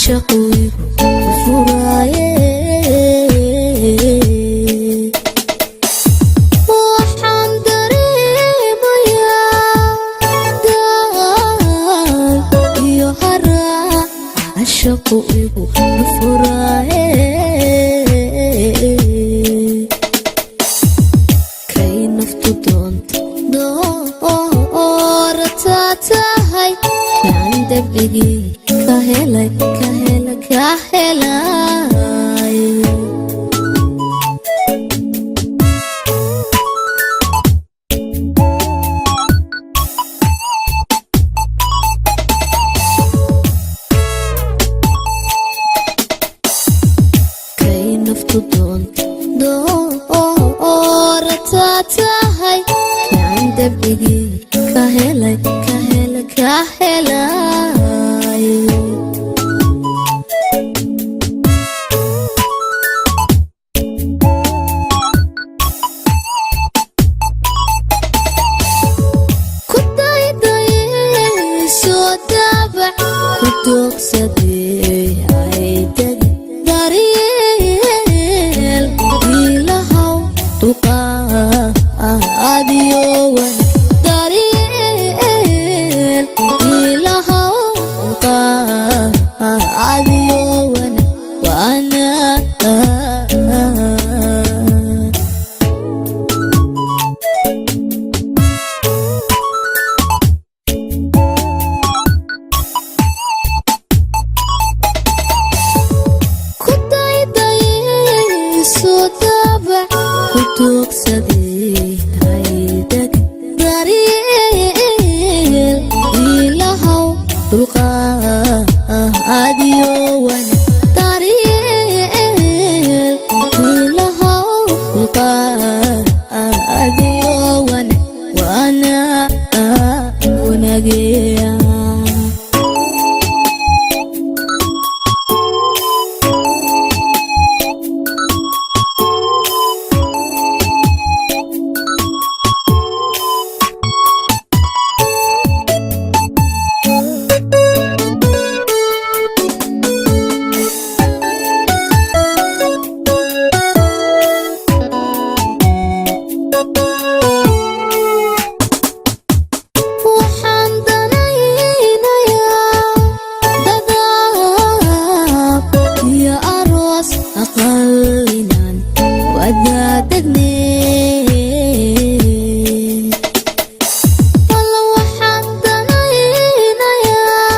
Caashaqu igu furaaye. Waxaan dareemayaa daal iyo haraa, caashaqu igu furaaye. Kay naftu doonto doorataa tahay, kaan dabcigii ka helay, ka hela, ka helay. Kay naftu doonto doorataa tahay, kaan dabcigii ka helay, ka hela, ka helay. Ku daydayso dabac, ku doogsadee aydag, daryeel ilahaw, dulqaadiyo wanaag, daryeel ilahaw, dulqaadiyo wanaag wanaag. Ku daydayso dabac, ku doogsadee haydag, daryeel ilahaw, dulqaadiyo wanaag, daryeel ilahaw, dulqaadiyo wanaag wanaag wanageya. Waxaan danaynayaa dadaab iyo aroos, aqal inaan wadaadagne. Alla, waxaan danaynayaa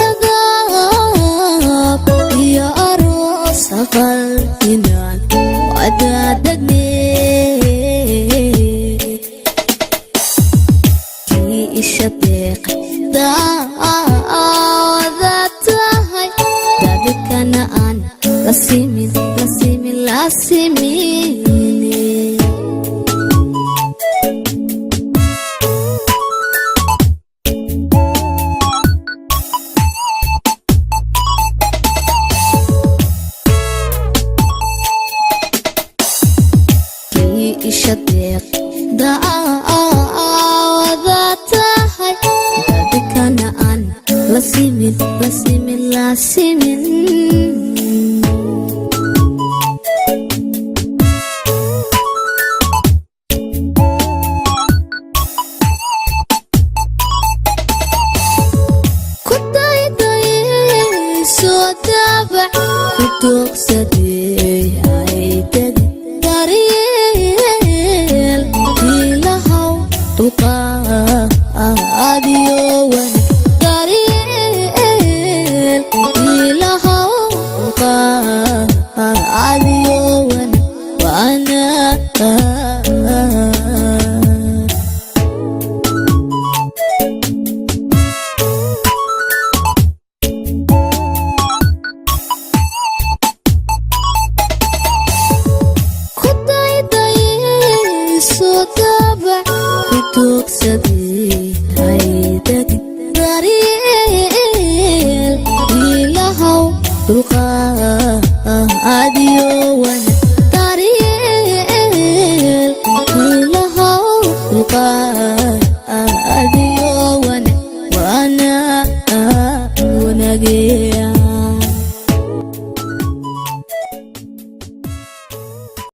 dadaab iyo aroos, aqal inaan wadaadagne. Kii isha deeqa daada tahay, dadkana aan la simin, la simin, la simine. Kii isha deeq daada tahay, dadkana aan la simin, la simin, la simin. Ku daydayso dabac, ku doogsadee haydag, daryeel ilahaw, dulqaadiyo wanaag, daryeel ilahaw, dulqaadiyo wanaag wanaag. Ku daydayso dabac, ku doogsadee haydag, daryeel ilahaw, dulqaad.